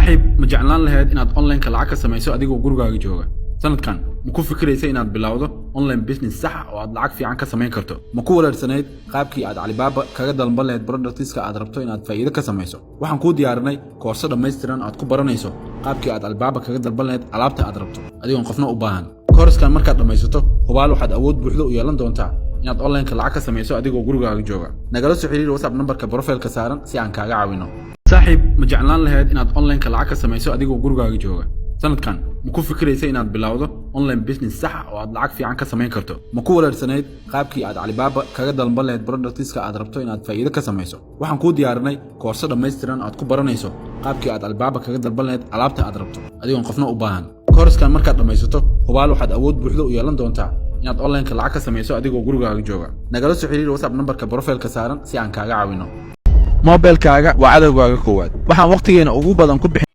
Saaxiib, ma jeclaan lahayd inaad online-ka lacag ka samayso adigoo gurigaaga jooga? Sanadkan ma ku fikiraysa inaad bilowdo online business sax ah oo aad lacag fiican ka samayn karto? Ma ku wareersanayd qaabkii aad Alibaba kaga dalban lahayd products-ka aad rabto inaad faa'iido ka samayso? Waxaan kuu diyaarinay koorso dhammaystiran aad ku baranayso qaabkii aad Alibaba kaga dalban lahayd alaabta aad rabto adigoon qofna u baahan. Koorskan markaad dhammaysato, hubaal waxaad awood buuxda u yeelan doontaa inaad online-ka lacag ka samayso adigoo gurigaaga jooga. Nagala soo xiriir WhatsApp nambarka profile-ka saaran si aan kaaga caawino. Saaxiib, ma jeclaan lahayd inaad online-ka lacag ka samayso adigoo gurigaaga jooga? Sanadkan ma ku fikiraysa inaad bilowdo online business sax ah oo aad lacag fiican ka samayn karto? Ma ku wareersanayd qaabkii aad Alibaba kaga dalban lahayd products-ka aad rabto inaad faa'iido ka samayso? Waxaan kuu diyaarinay koorso dhammaystiran aad ku baranayso qaabkii aad Alibaba kaga dalban lahayd alaabta aad rabto adigoon qofna u baahan. Koorskan markaad dhammaysato, hubaal waxaad awood buuxda u yeelan doontaa inaad online-ka lacag ka samayso adigoo gurigaaga jooga. Nagala soo xiriir WhatsApp nambarka profile-ka saaran si aan kaaga caawino. Mobilkaaga waa cadowgaaga koowaad. Waxaan wakhtigeena ugu badan ku bixin